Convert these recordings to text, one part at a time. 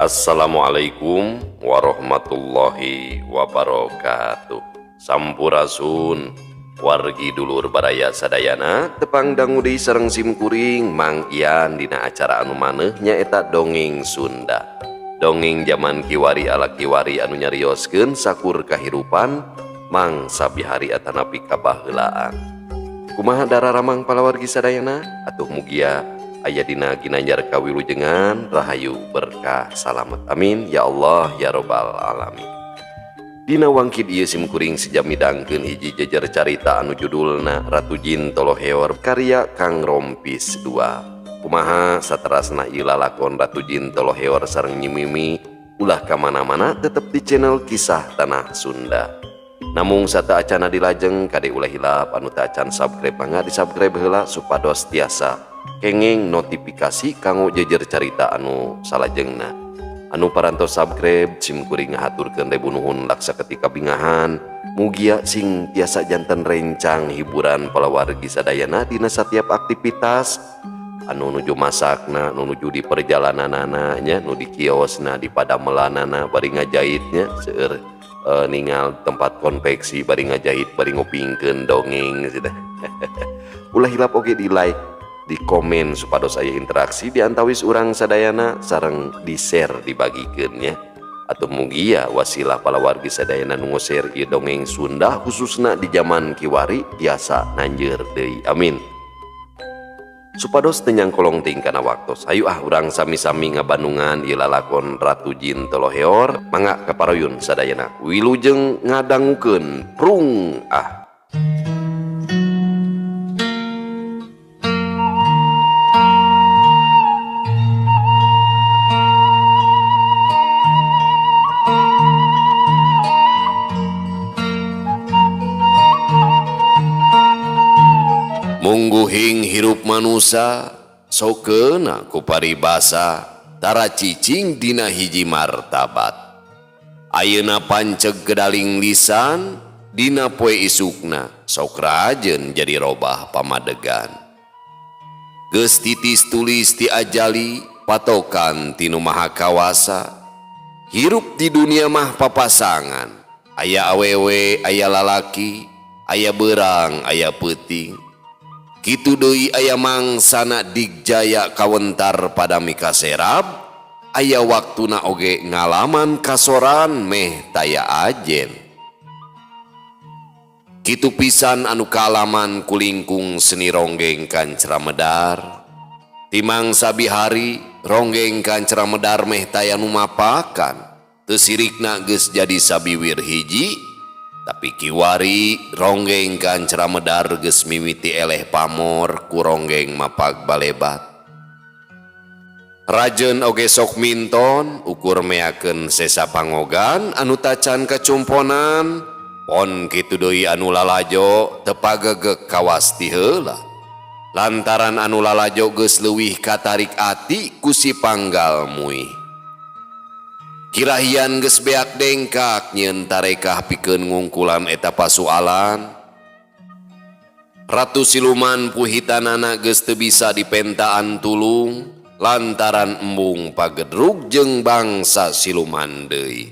Assalamualaikum warahmatullahi wabarakatuh. Sampurasun wargi dulur baraya sadayana, tepang dangu deui sareng simkuring Mang Ian dina acara anu maneuh nyaeta Dongeng Sunda. Dongeng zaman kiwari ala kiwari anu nyarioskeun sakur kahirupan mangsa bihari atanapi kabaheulaan. Kumaha dararamang palawargi sadayana? Atuh mugia aya dina ginanjar kawilujengan, rahayu, berkah, salamet. Amin ya Allah ya robbal alamin. Dina wangkid ieu simkuring sejam midangkeun hiji jejer carita anu judulna Ratu Jin Toloheor karya Kang Rompis 2. Kumaha saterasna ieu lalakon Ratu Jin Toloheor sareng Nyi Mimi, ulah ka mana-mana, tetep di channel Kisah Tanah Sunda. Namung sateuacana dilajeng, kade ulah hilap anu teu acan subscribe, mangga di subscribe heula supados tiasa kenging notifikasi kanggo jejer carita anu salajengna. Anu parantos subscribe, simkuring ngahaturkeun ribu nuhun laksa ketika bingahan. Mugia sing tiasa janten rencang hiburan palawargi sadayana dina setiap aktivitas, anu nuju masakna, nu nuju di perjalananana nya, nu di kiosna, di padamelanana bari ngajahitnya, seueur ningal tempat konveksi bari ngajahit bari ngupingkeun dongeng gitu. Ulah hilap oge di like, di komen supados aya interaksi di antawis urang sadayana, sareng di share, dibagikeun nya. Atau mugia wasilah palawargi sadayana nu share ieu dongeng Sunda khususna di zaman kiwari tiasa nanjeur deui, amin. Supados teu nyangkolong teuing kana waktos, ayo ah urang sami-sami ngabandungan ieu lalakon Ratu Jin Toloheor. Mangga kaparuyun sadayana, wilujeng ngadangukeun, prung ah. Mungguhing hirup manusa sokeuna ku paribasa tara cicing dina hiji martabat. Ayeuna panceg gedaling lisan, dina poe isukna sok rajen jadi robah pamadegan. Geus titis tulis ti ajali, patokan tinu maha kawasa. Hirup di dunia mah papasangan, aya awewe aya lalaki, aya berang aya peuting. Kitu deui aya mangsana digjaya kawentar pada mikaserab, aya waktuna oge ngalaman kasoran meh taya ajen. Kitu pisan anu kaalaman kulingkung seni ronggeng kancra medar. Timang sabihari ronggeng kancra medar meh taya nu mapakan, teu sirikna geus jadi sabiwir hiji. Tapi kiwari ronggeng kancra medar geus mimiti eleh pamor ku ronggeng mapag balebat. Rajen oge sok minton ukur meakeun sesa pangogan anu tacan kacumponan, pon kitu deui anu lalajo teu pagegek kawas ti heula. Lantaran anu lalajo geus leuwih katarik ati ku si panggal muih. Kirahian geus beak dengkak nyieun tarekah pikeun ngungkulan eta pasualan. Ratu siluman puhitanana geus teu bisa dipentaan tulung lantaran embung pagedrug jeung bangsa siluman deui.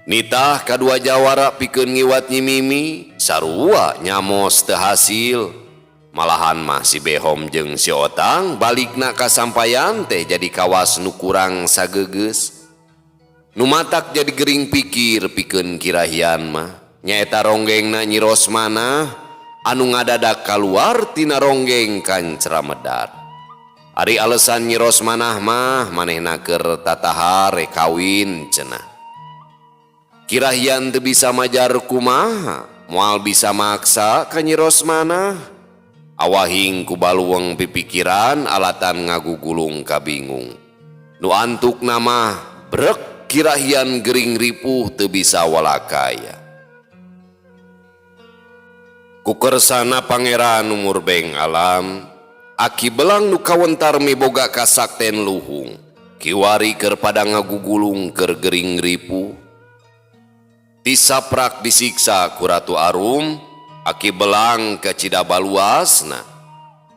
Nitah kadua jawara pikeun ngiwat Nyi Mimi sarua nyamos teu hasil. Malahan mah si Behom jeung si Otang balikna kasampayan teh jadi kawas nu kurang sagegeus. Nu matak jadi gering pikir pikeun kirahian mah nyaeta ronggengna Nyi Rosmanah anu ngadadak kaluar tina ronggeng kancra medar. Ari alesan Nyi Rosmanah mah manehna keur tatahar kawin cenah. Kirahian teu bisa majar kumaha, moal bisa maksa ka Nyi Rosmanah. Awahing ku baluweng pipikiran alatan ngagugulung kabingung. Nu antuk nama brek kirahian gering ripuh teu bisa walakaya. Kukersana pangeran murbeng alam, aki belang nu kawentar miboga kasakten luhung, kiwari keur pada ngagugulung keur gering ripuh. Tisaprak disiksa ku Ratu Arum, aki belang ke Cidabaluasna.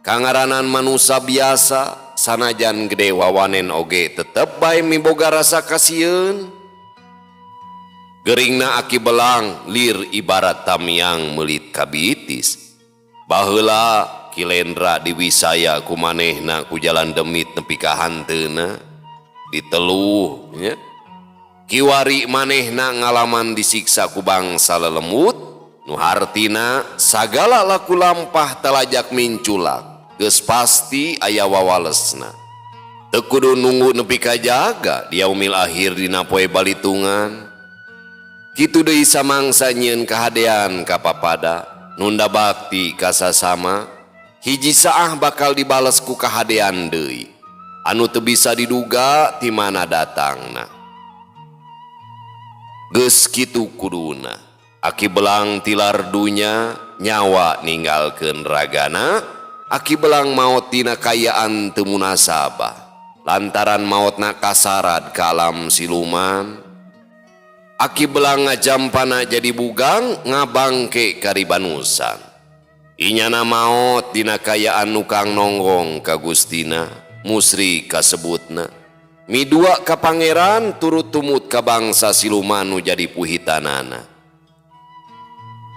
Kangaranan manusa biasa Sanajan gede wawanen oge tetep bae miboga rasa kasieun. Geringna Aki Belang lir ibarat tamiang meulit kabitis. Baheula Ki Lendra diwisaya ku manehna ku jalan demit nepi ka hanteuna diteluh nya. Kiwari manehna ngalaman disiksa ku bangsa lelembut nu hartina sagala laku lampah talajak minculak geus pasti aya wawalesna. Teu kudu nunggu nepi ka jaga di yaumil akhir dina poe balitungan. Kitu deui samangsa nyieun kahadean ka papada, nunda bakti ka sasama, hiji saah bakal dibales ku kahadean deui anu teu bisa diduga ti mana datangna. Geus kitu kuduna Aki Belang tilar dunya, nyawa ninggalkeun ragana. Aki Belang maot dina kayaan teu munasabah lantaran maotna kasarad ka alam siluman. Aki Belang ngajampana jadi bugang ngabangke karibanusan. Inyana maot dina kayaan nukang nonggong ka Gustina, musri kasebutna. Midua ka pangeran turut tumut ka bangsa siluman nu jadi puhitanana.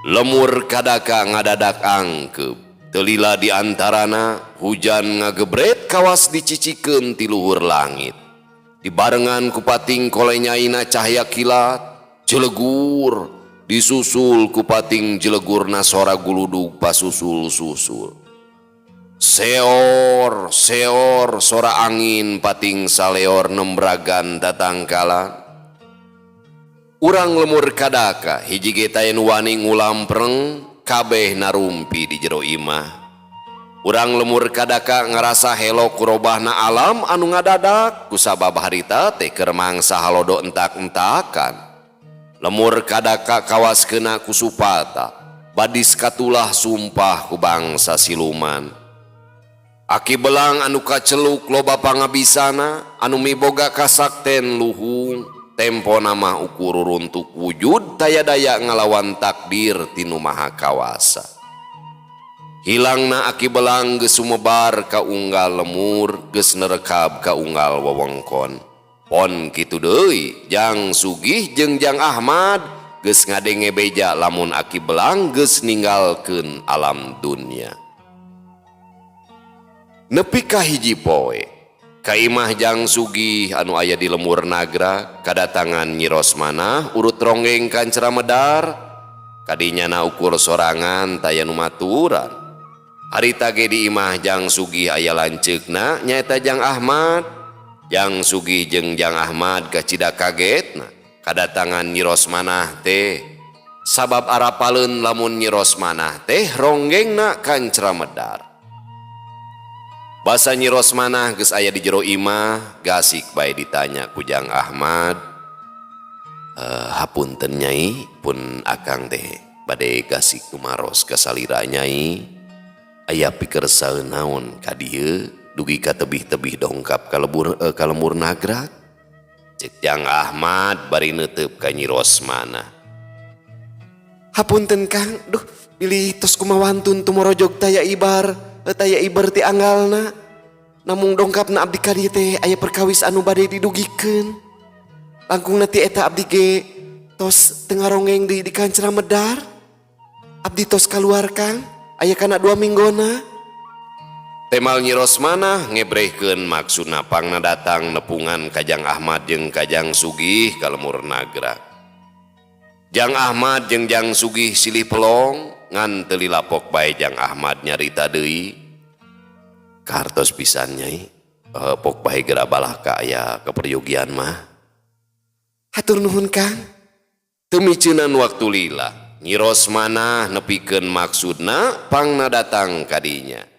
Lemur kadaka ngadadak angkep, telila di antarana hujan ngagebret kawas dicicikeun ti luhur langit. Dibarengan ku pating kolenyaina cahaya kilat, jelegur, disusul ku pating jelegurna sora guludug pasusul-susul. Seor, seor, sora angin pating saleor nembragan tatangkalan. Urang lemur kadaka hiji ge taya nu wani ngulampreng, kabeh narumpi di jero imah. Urang lemur kadaka ngarasa helo kurobahna alam anu ngadadak kusabab harita teh keur mangsa halodo entak-entakan. Lemur kadaka kawas kena kusupata, badis katulah sumpah ku bangsa siluman. Aki Belang anu kaceluk loba pangabisana, anu miboga kasakten luhung, tempo nama ukur runtuk wujud taya daya ngalawan takdir tinu maha kawasa. Hilangna Aki Belang geus sumebar ka unggal lemur, geus nerekab ka unggal wewengkon. Pon kitu deui, Jang Sugih jeung Jang Ahmad geus ngadenge beja lamun Aki Belang geus ninggalkeun alam dunya. Nepi ka hiji poe, ka imah Jang Sugih anu aya di lemur Nagra, kadatangan Nyi Rosmanah urut ronggeng kancra medar, kadinya na ukur sorangan taya nu maturan. Harita ge di imah Jang Sugih aya lanceukna nyaeta Jang Ahmad. Jang Sugih jeung Jang Ahmad kacida kagetna kadatangan Nyi Rosmanah teh. Sabab arapaleun lamun Nyi Rosmanah teh ronggengna kancra medar. Basa Nyi Rosmanah geus aya di jero imah, gasik bae ditanya ku Jang Ahmad. Hapunten Nyai, pun akang teh bade gasik tumaros ka salira Nyai. Aya pikersaeun naon ka dieu dugi ka tebih-tebih dongkap ka lemur Nagrak. Cek Jang Ahmad bari neuteup ka Nyi Rosmanah. Hapunten Kang, duh bilih tos kumawantun tumorojog taya ibar, taya ibar ti anggalna. Namung dongkapna abdi ka dieu teh aya perkawis anu bade didugikeun. Langkungna ti eta abdi ge tos teu ngarongeng deui di kancra medar. Abdi tos kaluar Kang, aya kana 2 minggona. Temal Nyi Rosmanah ngebrehkeun maksudna pangna datang nepungan ka Jang Ahmad jeung ka Jang Sugih ka lemur Nagra. Jang Ahmad jeung Jang Sugih silih pelong ngan teu lilapok bae Jang Ahmad nyarita deui. Kartos pisan Nyai, pok bae geura balah ka aya keperyogian mah. Hatur nuhun Kang. Teu miceunan waktu lila, Nyi Rosmanah nepikeun maksudna pangna datang ka dinya.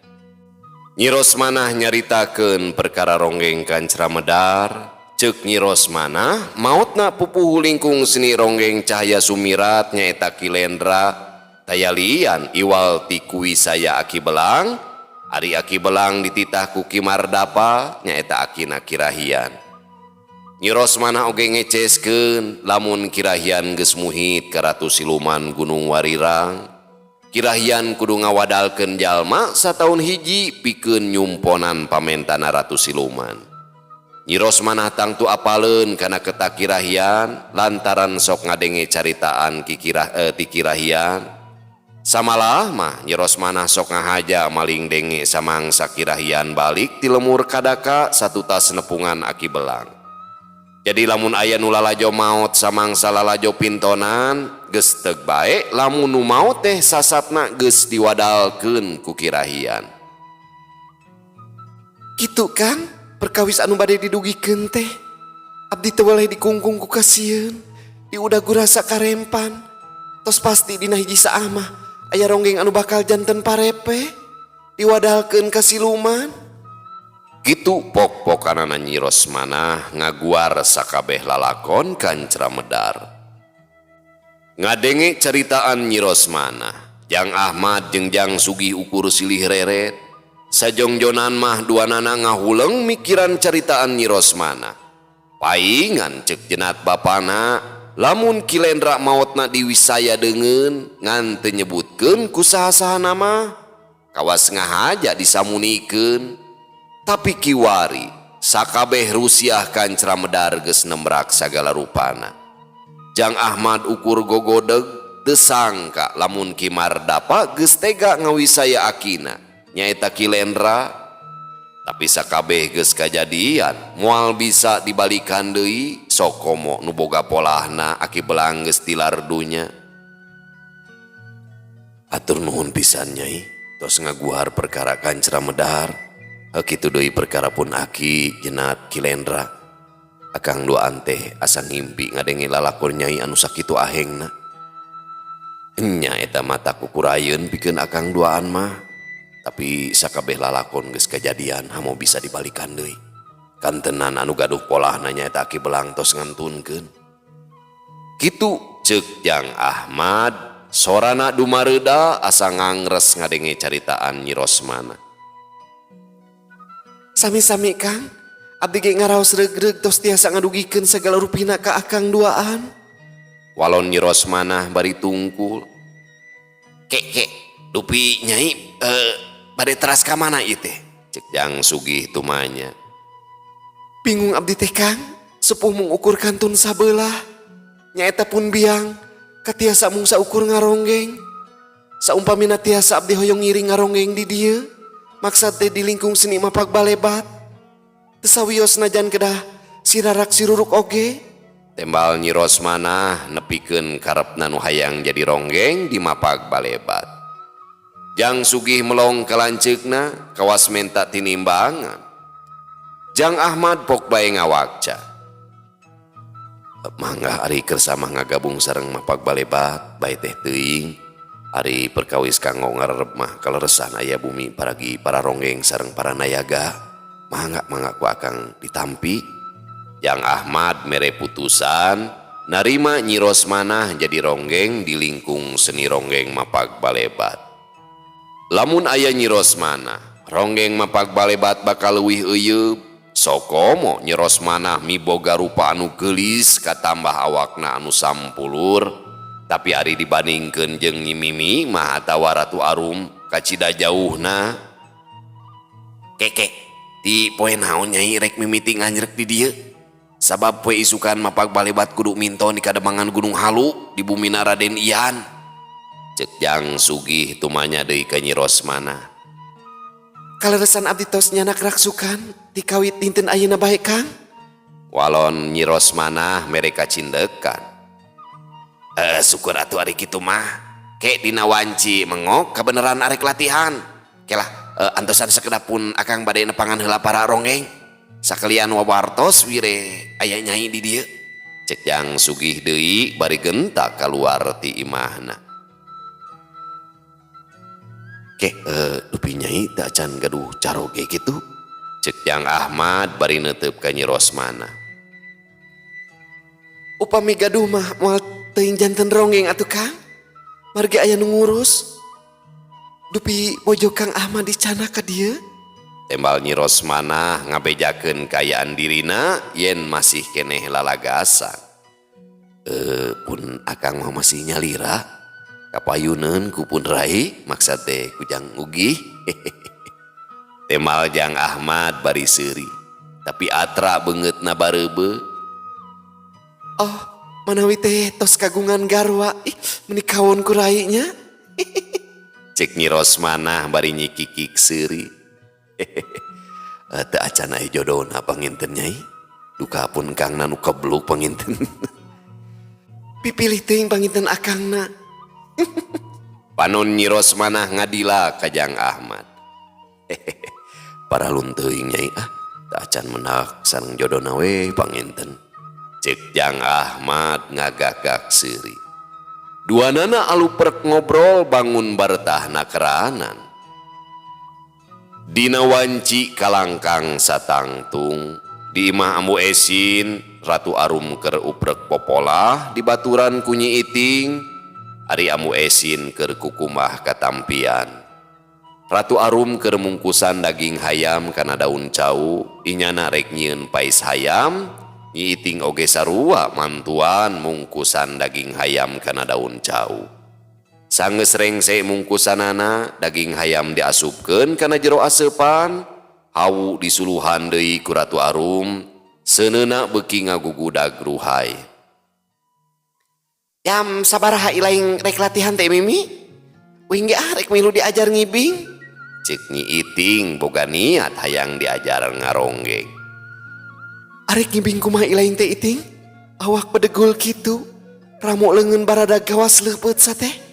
Nyi Rosmanah nyaritakeun perkara ronggeng kancra medar. Ceuk Nyi Rosmanah maotna pupuhu lingkung seni ronggeng cahaya sumirat nyaeta Ki Lendra taya lian iwal ti kuwisaya Aki Belang. Ari Aki Belang dititah ku Ki Mardapa nyaeta akina Kirahian. Nyi Rosmanah oge ngeceskeun lamun Kirahian geus muhit ka Ratu Siluman Gunung Warirang. Ki Rahyan kudu ngawadalkeun jalma sataun hiji pikeun nyumponan pamentana Ratu Siluman. Nyi Rosmanah tangtu apaleun kana keta Ki Rahyan lantaran sok ngadenge caritaan Ki Kirah ti Ki Rahyan. Samalah mah Nyi Rosmanah sok ngahaja maling denge samangsa Ki Rahyan balik ti lemur kadaka satutas nepungan Aki Belang. Jadi lamun aya nu lalajo maot samangsa lalajo pintonan geus teug bae lamun nu maot teh sasatna geus diwadalkeun ku Ki Rahyan. Kitu, Kang, perkawis anu bade didugikeun teh. Abdi teu weleh dikungkung ku kasieun. Diudag rasa karempan. Tos pasti dina hiji saah mah aya ronggeng anu bakal janten parepe. Diwadalkeun ka siluman. Kitu pok-pokanana Nyi Rosmanah ngaguar sakabeh lalakon kancra medar. Ngadenge caritaan Nyi Rosmanah, Jang Ahmad jeung Jang Sugih ukur silih reret. Sajongjonan mah duanana ngahuleng mikiran caritaan Nyi Rosmanah. Paingan cek jenat bapana, lamun Ki Lendra maotna diwisaya deungeun ngan teu nyebutkeun ku saha-saha nama, kawas ngahaja disamunikeun. Tapi kiwari sakabeh rusiah kancra medar geus nemrak sagala rupana. Jang Ahmad ukur gogodeg, teu sangka lamun Ki Mardapa geus tega ngawisaya akina nyaeta Ki Lendra. Tapi sakabeh geus kajadian, moal bisa dibalikan deui, sokomo nu boga polahna Aki Belang geus tilar dunya. Atur nuhun pisan, Nyai, tos ngaguar perkara kancra medar. Kitu deui perkara pun aki jenat Ki Lendra. Akang duaan teh asa ngimpi ngadenge lalakon Nyai anu sakitu ahengna. Nya, eta mah kukurayeun pikeun akang duaan mah. Tapi sakabeh lalakon geus kajadian, hamoh bisa dibalikan deui. Kantenan anu gaduh polahna nyaeta Aki Belang tos ngantunkeun. Kitu ceuk Jang Ahmad, sorana dumareuda asa ngangres ngadenge caritaan Nyi Rosmana. Sami-sami, Kang, abdi ge ngaraos reug-reug tos tiasa ngadugikeun sagala rupina ka akang duaan. Walon Nyi Rosmanah bari tungkul. Kek kek, dupi Nyai bade teras ka mana ieu teh? Cek Jang Sugih tumanya. Bingung abdi teh, Kang, sepuh mung ukur kantun sabelah. Nyaeta pun biang, katiasa mung saukur ngaronggeng. Saumpamina tiasa, abdi hoyong ngiring ngaronggeng di dieu. Maksad teh di lingkung seni mapak balebat. Teu sawios najan kedah sirarak siruruk oge. Tembal Nyi Rosmanah nepikeun karepna nu hayang jadi ronggeng di mapak balebat. Jang Sugih melong ka lanceukna kawas menta tinimbangan. Jang Ahmad pok bae ngawakca. Mangga ari kersa mah ngagabung sareng mapak balebat bae teh teuing. Ari perkawis kanggo ngarerep mah kaleresan aya bumi paragi para ronggeng sareng para nayaga. Mangga, mangga ku akang ditampi. Jang Ahmad mere putusan narima Nyi Rosmanah jadi ronggeng di lingkung seni ronggeng mapak balebat. Lamun aya Nyi Rosmanah, ronggeng mapak balebat bakal leuwih euyeup. Sokomo Nyi Rosmanah miboga rupa anu geulis katambah awakna anu sampulur. Tapi ari dibandingkeun jeung Nyi Mimi mah atawa Ratu Arum kacida jauhna. Keke, ti poe naon Nyai rek mimiti nganjrek di dieu? Sabab poe isukan mapak balebat kudu minton di kademangan Gunung Halu di bumina Raden Ian. Cek Jang Sugih tumanya deui ka Nyi Rosmana. Kaleresan abdi tos nyanak raksukan ti kawit dinten ayeuna bae, Kang. Walon Nyi Rosmanah mere kacindekan. Eh, syukur atuh ari kitu mah. Ke dina wanci mengok kabeneran arek latihan. Kelah, antosan sakedap pun akang bade nepangan heula para ronggeng. Sakalian wawartos wire aya Nyai di dieu. Cek Jang Sugih deui bari gentak kaluar ti imahna. Ke, dupi Nyai teu acan gaduh caroge kitu? Cek Jang Ahmad bari neuteup ka Nyi Rosmana. Upami gaduh mah moal teuing janten ronggeng atuh, Kang. Margi aya nu ngurus. Dupi bojo Kang Ahmad dicanak ka dieu. Tembal Nyi Rosmanah ngabejakeun kaayaan dirina yen masih keneh lalagasan. Pun akang mah masih nyalira. Kapayuneun ku pun rai maksad teh ku Jang Ugih. Temal Jang Ahmad bari seuri. Tapi atra beungeutna bareubeuh. Oh, manawi teh tos kagungan garwa. Ih, meuni kawon ku rai nya. Cek Nyi Rosmanah bari nyikikik seuri. Teu acan aya jodona panginten, Nyai. Duka pun kangna nu kebluk panginten. Pipilih teuing panginten akangna. Panon Nyi Rosmanah ngadila ka Jang Ahmad. Paralun teuing, Nyai, ah. Teu acan menak sareng jodona we panginten. Cek Jang Ahmad ngagagak seuri. Duanana aluprek ngobrol bangun baretahna keranan. Dina wanci kalangkang satangtung di imah Ambu Esin, Ratu Arum keur uprek popolah dibaturan ku Nyi Iting, ari Ambu Esin keur kukumbah katampian. Ratu Arum keur mungkusan daging hayam kana daun cau, inyana rek nyieun pais hayam. Nyi Iting oge sarua mantuan mungkusan daging hayam kana daun cau. Sanggeus rengse mungkusanana, daging hayam diasupkeun kana jero aseupan, hawu disuluhan deui ku Ratu Arum, seuneuna beuki ngagugudag ruhay. Jam sabaraha ilaing rek latihan teh, Mimi? Uing ge ah rek milu diajar ngibing. Cek Nyi Iting boga niat hayang diajar ngaronggeng. Arek ngibing kumaha ilaing teh, Iting? Awak bedegul kitu. Ramo leungeun baradag kawas leupeut sateh.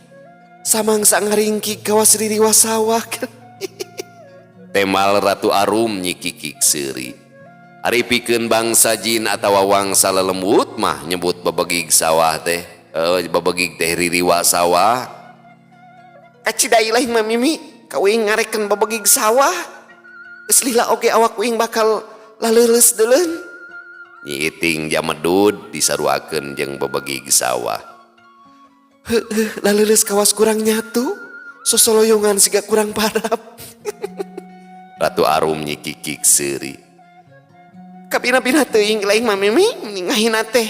Samangsa ngaringkik kawas ririwa sawah. Temal Ratu Arum nyikikik seuri. Ari pikeun bangsa jin atawa wangsa lelembut mah nyebut bebegig sawah teh, bebegig teh ririwa sawah. Kacida ilaing mah, Mimi, ka uing ngarekeun bebegig sawah. Geus lila oge awak uing bakal laleuleus deuleun. Nyi Iting jamedud disaruakeun jeung bebegig sawah. Heueuh, laleuleus kawas kurang nyatu, sosoloyongan siga kurang parab. Ratu Arum nyikikik seuri. Kabina-bina teuing ilaing mah, Mimi, ngahina teh.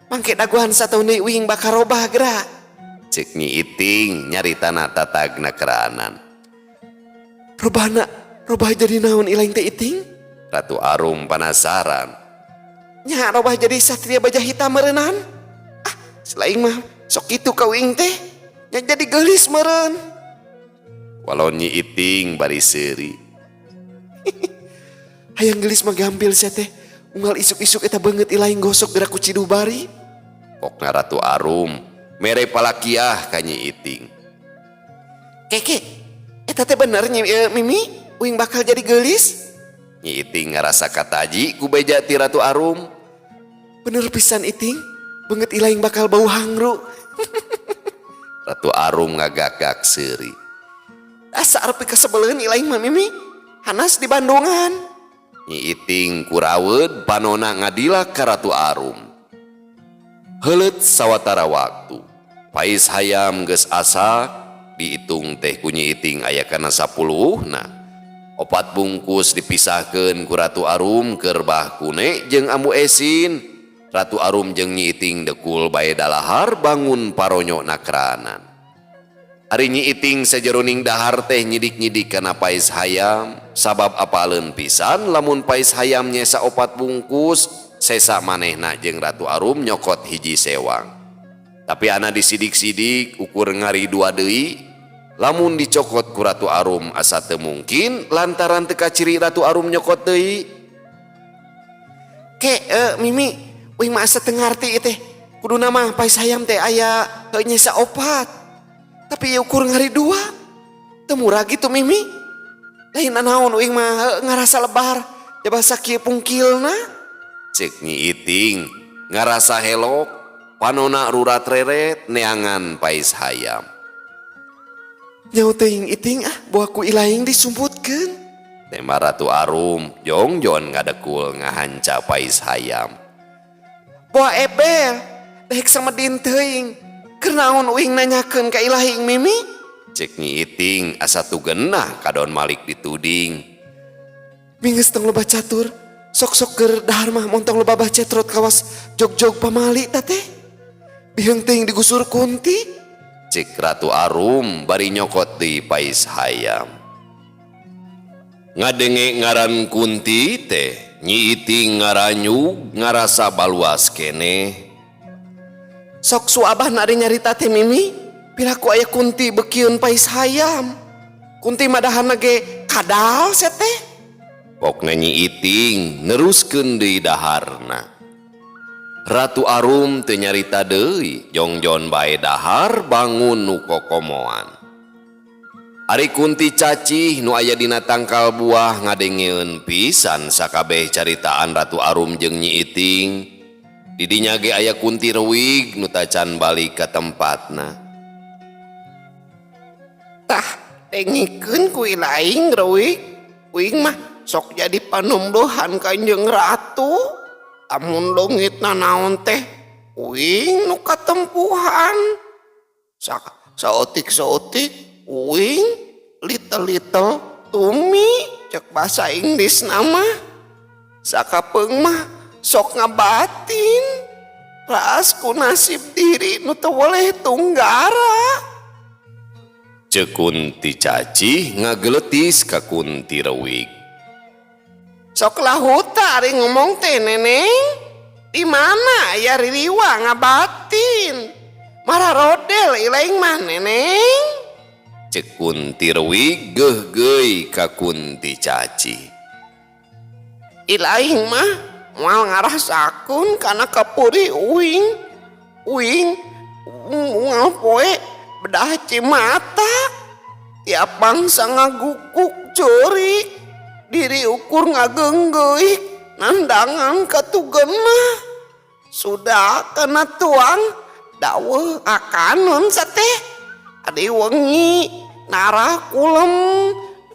Mangke dagoan sataun deui uing bakal robah geura. Cek Nyi Iting nyaritana tatagna keranan. Robahna, robah jadi naon ilaing teh, Iting? Ratu Arum panasaran. Nya robah jadi satria baja hitam meureunan. Ah, selain mah sok kitu ka uing teh. Nya jadi geulis meureun. Walau Nyi Iting bari seuri. Hayang geulis mah gampil sia teh. Unggal isuk-isuk eta beungeut ilaing gosok geura ku ciduh bari. Pokna Ratu Arum mere palakiah ka Nyi Iting. Keke, eta teh bener Nyi, Mimi, uing bakal jadi geulis? Nyi Iting ngarasa kataji ku beja ti Ratu Arum. Bener pisan, Iting, beungeut ilaing bakal bau hangru. Ratu Arum ngagagak seuri. Asa arepi kasebeleun ilaing mah, Mimi. Hanas di Bandungan. Nyi Iting kuraweud panona ngadila ka Ratu Arum. Heuleut sawatara waktu. Pais hayam geus asak, diitung teh ku Nyi Iting aya kana 10 nah. Opat bungkus dipisahkeun ku Ratu Arum keur Bah Kune jeung Ambu Esin. Ratu Arum jeung Nyi Iting dekul bae dalahar bangun paronyo nakranan. Ari Nyi Iting sajeroning dahar teh nyidik-nyidik kana pais hayam, sabab apaleun pisan lamun pais hayam nyesa opat bungkus, sesa manehna jeung Ratu Arum nyokot hiji sewang. Tapi ana disidik-sidik ukur ngari dua deui, lamun dicokot ku Ratu Arum asa teu mungkin lantaran teu kaciri Ratu Arum nyokot deui. Ke, Mimi, uing mah asa teu ngarti teh. Kuduna mah pais hayam teh aya nyesa opat. Tapi ieu ukur ngari dua. Teu murah gitu, Mimi. Lain naon uing mah ngarasa lebar. Jaba sakieu pungkilna. Cek Nyi Iting ngarasa helok panona rurat reret neangan pais hayam. Nyaho teuing, Iting, ah, boa ku ilaing disumputkeun. Tema Ratu Arum jongjon ngadekul ngahanca pais hayam. Boa ebel, dahek samedin teuing. Keur naon uing nanyakeun ka ilaing, Mimi? Cek Nyi Iting asa tugenah kadon malik dituding. Minggeus tong loba catur, sok-sok keur dahar mah montong loba bacetrot kawas jog-jog pamali ta teh. Biheung teuing digusur kunti. Cek Ratu Arum bari nyokot deui pais hayam. Ngadenge ngaran Kunti teh, Nyi Iting ngaranyug ngarasa baluas keneh. Sok su abah ari nyarita teh, Mimi, piraku aya kunti beukieun pais hayam. Kunti mah daharna ge kadal sia teh. Pokna Nyi Iting neruskeun deui daharna. Ratu Arum teu nyarita deui, jongjon bae dahar bangun nu kokomoan. Ari Kunti Cacih nu aya dina tangkal buah ngadengeun pisan sakabeh caritaan Ratu Arum jeung Nyi Iting. Di dinya ge aya Kunti Rewig nu tacan balik ka tempatna. Tah, dengekeun ku ilaing, Rewig. Uing mah sok jadi panumduhan Kanjeng Ratu. Lamun leungit nanaon teh uing nu katempuhan. Saeutik saeutik uing, little little to me cek bahasa Inggris nama. Sakapeung mah sok ngabatin. Raas ku nasib diri nu teu boleh tunggara. Cek Kunti Cacih ngageletis ka Kunti Rewig. Sok lahuta ari ngomong teh, Neneng. Di mana aya ririwa ngabatin? Mararodel ilaing mah, Neneng. Cek Kunti Rewig geugeuy ka Kunti Cacih. Ilaing mah moal ngarasakeun kana kapuri uing. Uing unggal poe bedah cimata. Tiap mangsa ngagukuk ceurik. Diri ukur ngageunggeuk nandangan katugenah. Sudah kana tuang daweuh akanun sateh. Adi wengi narah kulem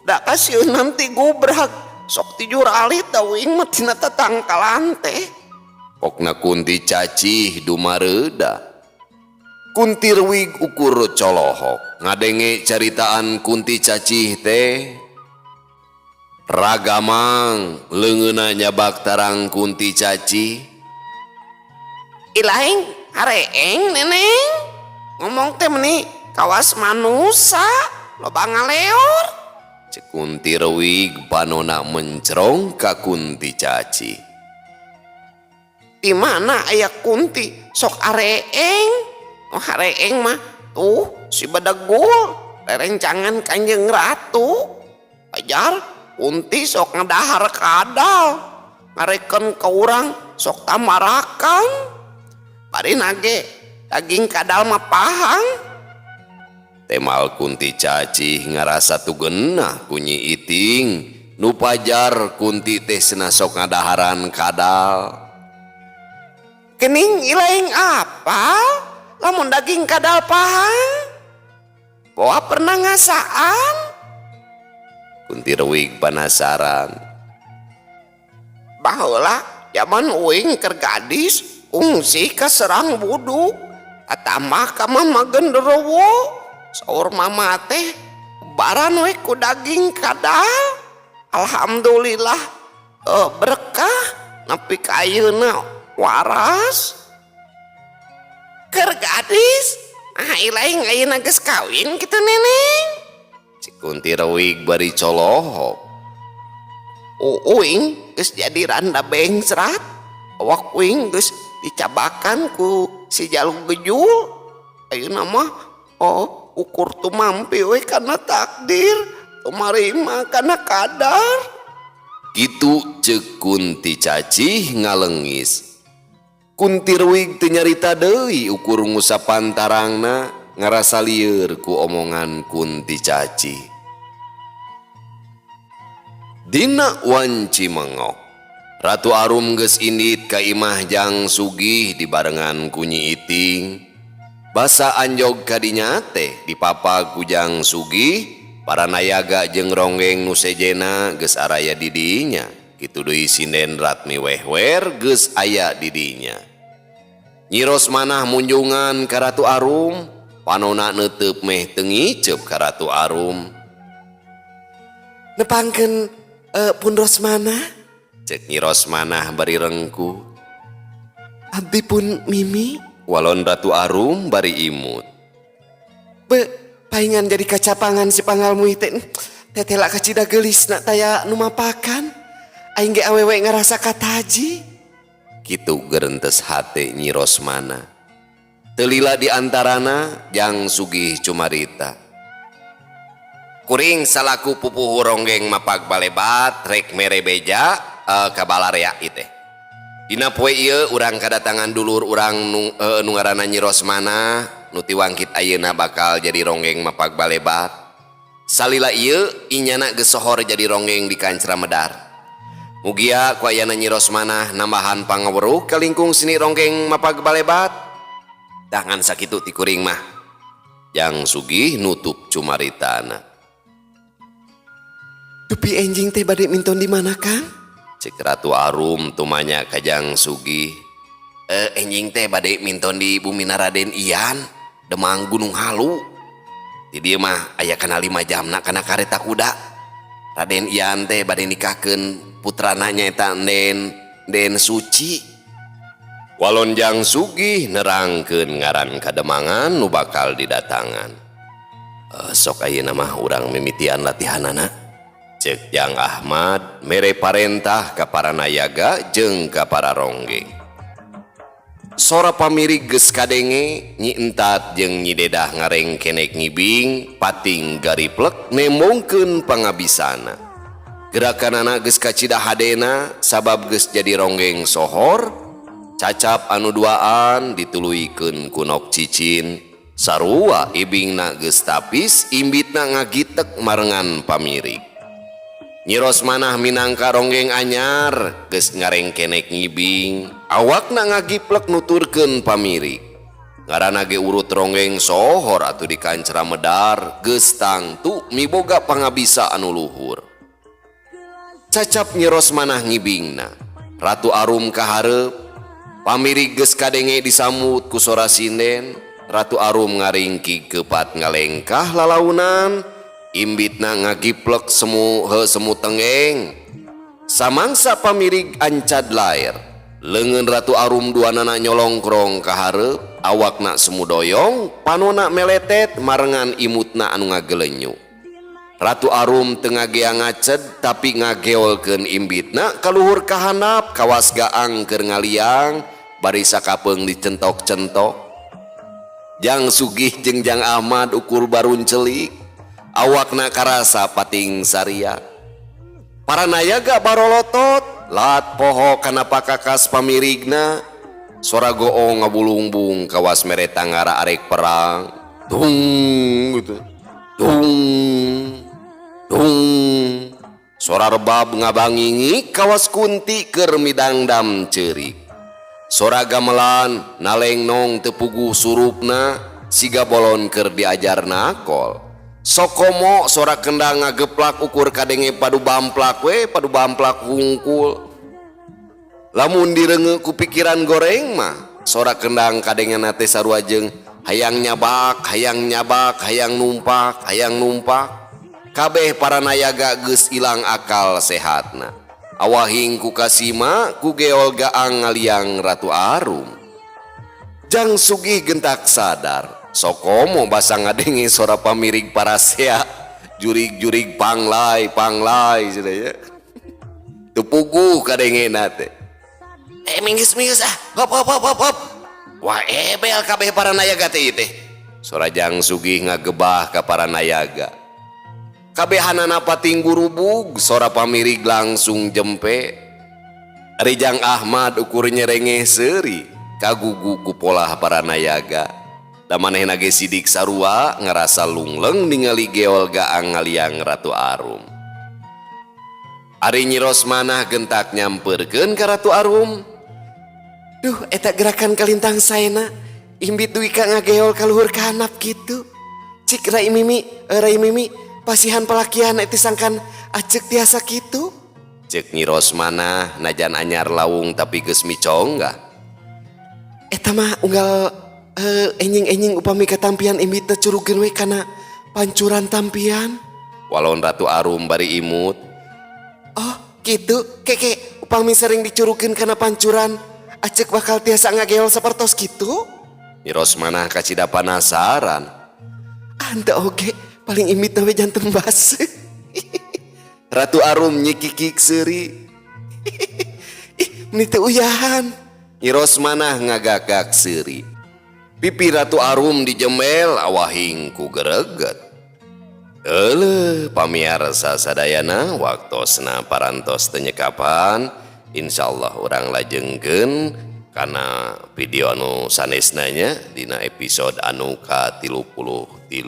da kasieun nanti gubrak sok tijur alit da uing mah tina tatangkalan teh. Pokna Kunti Cacih dumareuda. Kunti Rewig ukur colohok ngadenge caritaan Kunti Cacih teh. Ragamang leungeunna nyabak tarang Kunti Cacih. Ilaing hareeng, Neneng, ngomong teh meni kawas manusa loba ngaleor. Cek Kunti Rewig panona mencrong ka Kunti Cacih. Di mana aya kunti sok areeng? Oh, hareeng mah tuh si Bedegul, rerencangan Kanjeng Ratu. Ajar kunti sok ngedahar kadal, ngareken ke urang sok tamarakan. Bari nage daging kadal mah pahang. Temal Kunti Cacih ngarasa tugenah ku Nyi Iting nu pajar kunti teh cenah sok ngadaharan kadal. Kening ilaing apa? Lamun daging kadal pahang. Boa pernah ngasaan? Kunti Rewig penasaran. Baheula zaman uing keur gadis ungsi ka Serang Buduk. Atambah ka mama genderuwo. Saur mama teh baran we ku daging kadal. Alhamdulillah, berkah nepi ka ayeuna waras. Keur gadis, ah ilaing ayeuna geus kawin kitu, Neneng? Cek Kunti Rewig bari colohok. Uing geus jadi randa bengsrat. Awak uing geus dicabakan ku si Jaluk Gejul. Ayeuna mah oh ukur tumampi we kana takdir, tumarima kana kadar. Kitu cek Kunti Cacih ngalengis. Kunti Rewig teu nyarita deui, ukur ngusapan tarangna ngarasa lieur ku omongan Kunti Cacih. Dina wanci mengok, Ratu Arum geus indit ka imah Jang Sugih dibarengan ku Nyi Iting. Basa anjog kadinya teh dipapag ku Jang Sugih, para nayaga jeung ronggeng nu sejena geus araya di dinya. Kitu deui sinden Ratmi Wehwer geus aya di dinya. Nyi Rosmanah munjungan ka Ratu Arum, panona neuteup meh teu ngiceup ka Ratu Arum. Nepangkeun, Pun Rosmana. Cek Nyi Rosmanah bari rengkuh. Abdi pun Mimi. Walon Ratu Arum bari imut. Be, paingan jadi kacapangan si pangalmuih teh. Tetela kacida geulisna taya nu mapakan. Aing ge awewe ngarasa kataji. Kitu gerentes hate Nyi Rosmana. Teu lila di antarana Jang Sugih cumarita. Kuring salaku pupuhu ronggeng mapag balebat rek mere beja ka balarea ieu teh. Dina poe ieu urang kadatangan dulur urang nu ngaranna Nyi Rosmana nu tiwangkit ayeuna bakal jadi ronggeng mapag balebat. Salila ieu inyana geus sohor jadi ronggeng di Kancra Medar. Mugia ku ayana Nyi Rosmana nambahan pangaweruh ka lingkung seni ronggeng mapag balebat. Tah ngan sakitu ti kuring mah. Jang Sugih nutup cumaritana. Dupi enjing teh bade minton di mana, Kang? Cek Ratu Arum tumanya ka Jang Sugih. Enjing teh bade minton di Bumi Raden Ian, Demang Gunung Halu. Di dieu mah aya kana 5 jamna kana kareta kuda. Raden Ian teh bade nikahkeun putrana nyaeta Den Suci. Walon Jang Sugih nerangkeun ngaran kademangan nu bakal didatangan. Sok ayeuna mah urang mimitian latihanana. Cek Jang Ahmad mere parentah ka para nayaga jeung ka para ronggeng. Sora pamirig geus kadenge, Nyi Entat jeung Nyi Dedah ngarengkenek ngibing, pating gariplek nembongkeun pangabisana. Gerakanana geus kacida hadena sabab geus jadi ronggeng sohor, cacap anu duaan dituluykeun ku nok cicin, sarua ibingna geus tapis, imbitna ngagitek marengan pamirig. Nyi Rosmanah minangka ronggeng anyar geus ngarengkenek ngibing, awakna ngagiplek nuturkeun pamirig. Ngaranna ge urut ronggeng sohor atuh di Kancra Medar geus tangtu miboga pangabisa anu luhur. Cacap Nyi Rosmanah ngibingna, Ratu Arum kahareup, pamirig geus kadenge disambut ku sora sinden. Ratu Arum ngaringkig kepat ngalengkah lalaunan, imbitna ngagiplek semu tengeng. Samangsa pamirig ancad lair, leungeun Ratu Arum duanana nyolongkrong kahareup, awakna semu doyong, panona meletet marengan imutna anu ngagelenyu. Ratu Arum teu ngagea ngaced tapi ngageolkeun imbitna kaluhur kahandap kawas gaang keur ngaliang bari sakapeung dicentok-centok. Jang Sugih jeung Jang Ahmad ukur baruncelik, awakna karasa pating saria. Para nayaga barolotot lat poho kana pakakas pamirigna. Sora goong ngabulungbung kawas mere tangara arek perang. Dung gitu. Dung dung. Sora rebab ngabangingi kawas kunti keur midangdam ceurik. Sora gamelan naleng nong teu puguh surupna siga bolon keur diajar nakol. Sokomo sora kendang ngageplak ukur kadenge padu bamplak we padu bamplak hungkul. Lamun direungeuk ku pikiran goreng mah sora kendang kadengena teh sarua jeung hayang nyabak, hayang nyabak, hayang numpak, hayang numpak. Kabeh para nayaga geus ilang akal sehatna. Awahing ku kasima ku geol gaang ngaliang Ratu Arum. Jang Sugih gentak sadar. Sokomo basa ngadenge sora pamirig parasea jurig-jurig panglai panglai cenah ya. Teu puguh kadengena teh. Minggis-minggis ah, hop hop hop hop hop. Wah ebel kabeh para nayaga teh ieu teh. Sora Jang Sugih ngagebah ka para nayaga. Kabehanana pating gurubug, sora pamirig langsung jempe. Ari Jang Ahmad ukur nyerengeh seuri kagugu ku polah para nayaga. Da manehna ge sidik sarua ngarasa lungleng ningali geol gaang ngaliang Ratu Arum. Ari Nyi Rosmanah gentak nyamperkeun ka Ratu Arum. Duh, eta gerakan kalintang saena imbit dugi ka ngageol ka luhur ka handap kitu. Cik Rai Mimi, Rai Mimi pasihan palakian eta sangkan acek tiasa kitu. Cek Nyi Rosmanah najan anyar lawung tapi geus miconggah. Eta mah unggal enjing-enjing upami katampian imbit teh curugeun we kana pancuran tampian. Walon Ratu Arum bari imut. Oh, kitu keke upami sering dicurukeun kana pancuran acek bakal tiasa ngageol sapertos kitu. Nyi Rosmanah kacida panasaran. Ah, henteu oge, paling imitna we janten baseuh. Ratu Arum nyikikik seuri. Ih, meni teu uyahan. Nyi Rosmanah ngagagak seuri. Pipi Ratu Arum dijemel awahing ku gereget. Euleuh, pamiarsa sadayana, waktosna parantos teu nyekapan. Insyaallah urang lajengkeun kana video anu sanesna nya dina episode anu ka-33.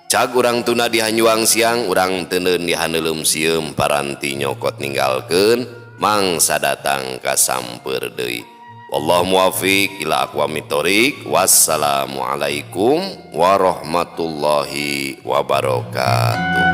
Cag urang tunda di hanjuang siang, urang teuneun di haneuleum sieum, paranti nyokot ninggalkeun mangsa datang kasamper deui. Wallahu muwafiq ila aqwamit thoriq. Wassalamualaikum warahmatullahi wabarakatuh.